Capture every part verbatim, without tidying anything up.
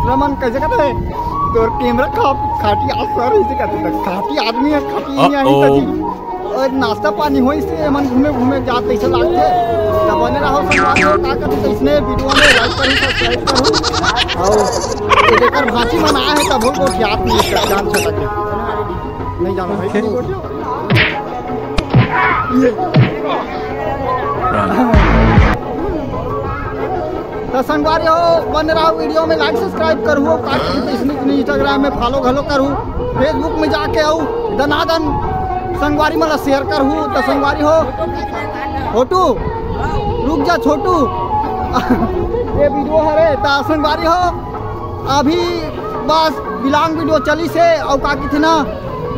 रमन, कैसे कहते हैं? तोर कैमरा खा-, खाटी आसर, इसे कहते हैं, खाटी आदमी है, खाटी नहीं आई। Uh-oh। और नाश्ता पानी होइस हे, एमन घूमे घूमे जात तइसे लागथे। त बने रहो संगवारी हो, का कथे तइसने video में like करू, subscribe करू। अउ ये जेकर भांची मन आए हे, तब बोल गोठियात नहीं, जान छटक के। नहीं जाना भाई। ये। त संगवारी हो, बने रहो video में, like subscribe करहू, का कथे तइसने Instagram में follow घलो करहू, Facebook में जाके अउ दनादन संगवारी मन ला share करहू। त संगवारी हो, फोटू, रुक जा छोटू, ये video हरे। त संगवारी हो, अभी बस vlog video चलिस हे, अउ का कथे ना,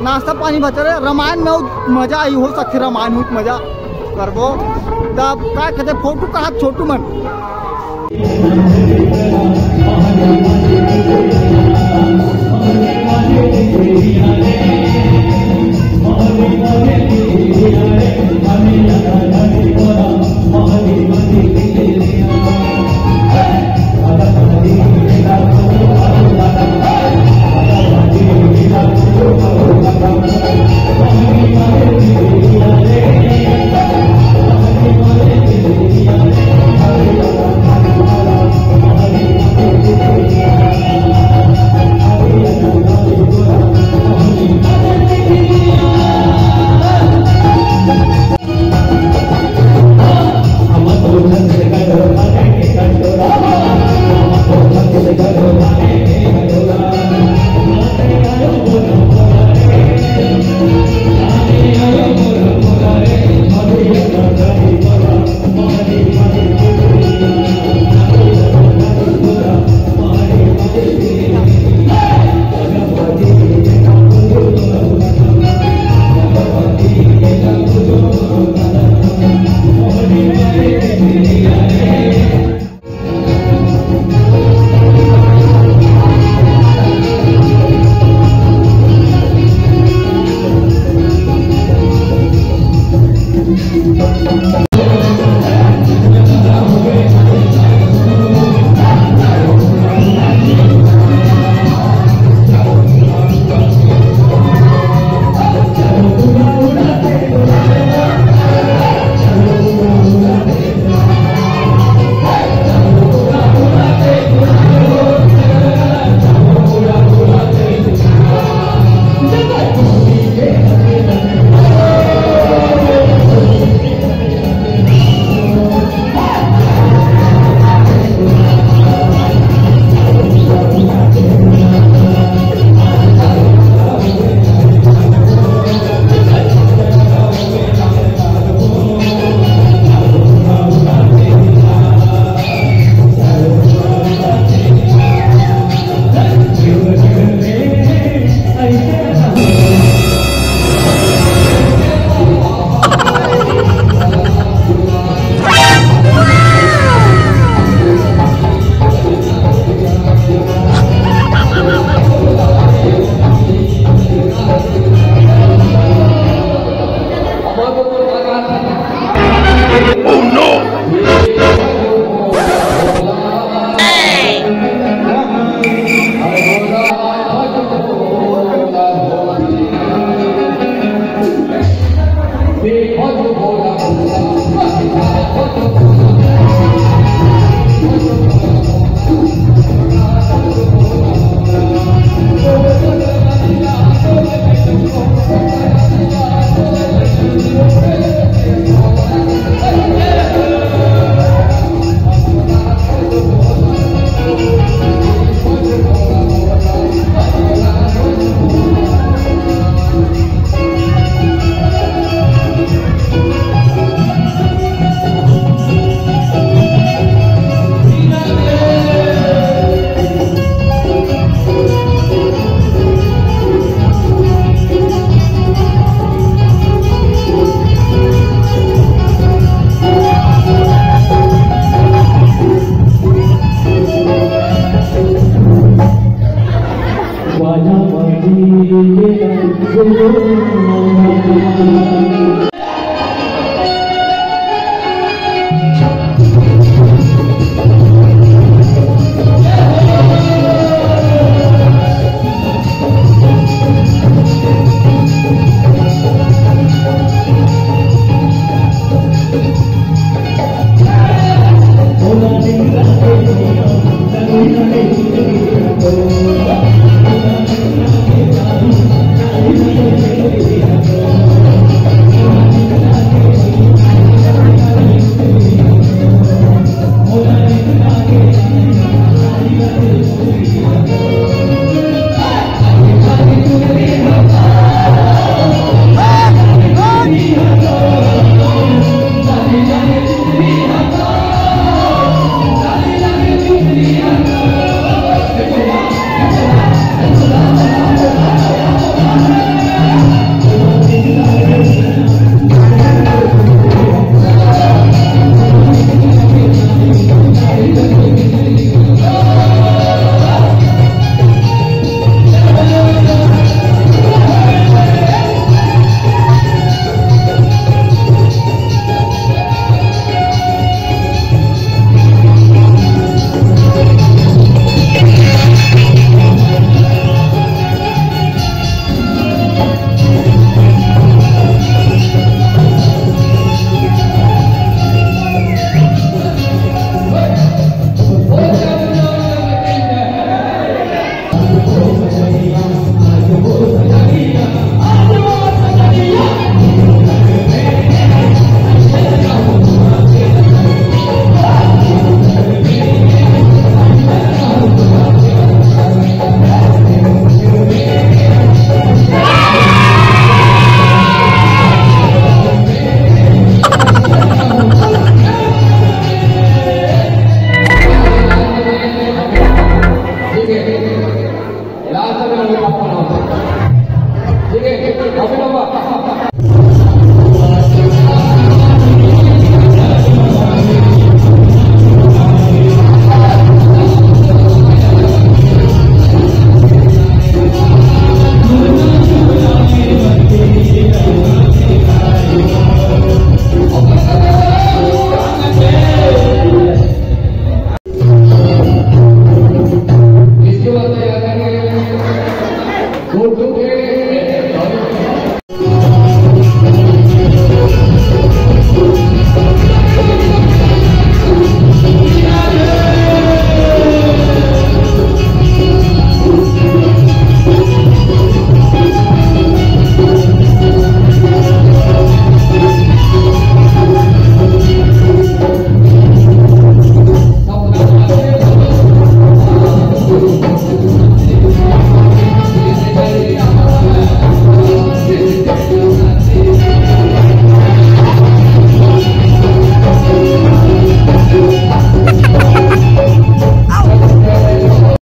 नाश्ता पानी बचे रहे। रामायण में अउ मजा आही, हो सकथे रामायण में मजा करबो। तब का कथे, फोटू कहा छोटू मन।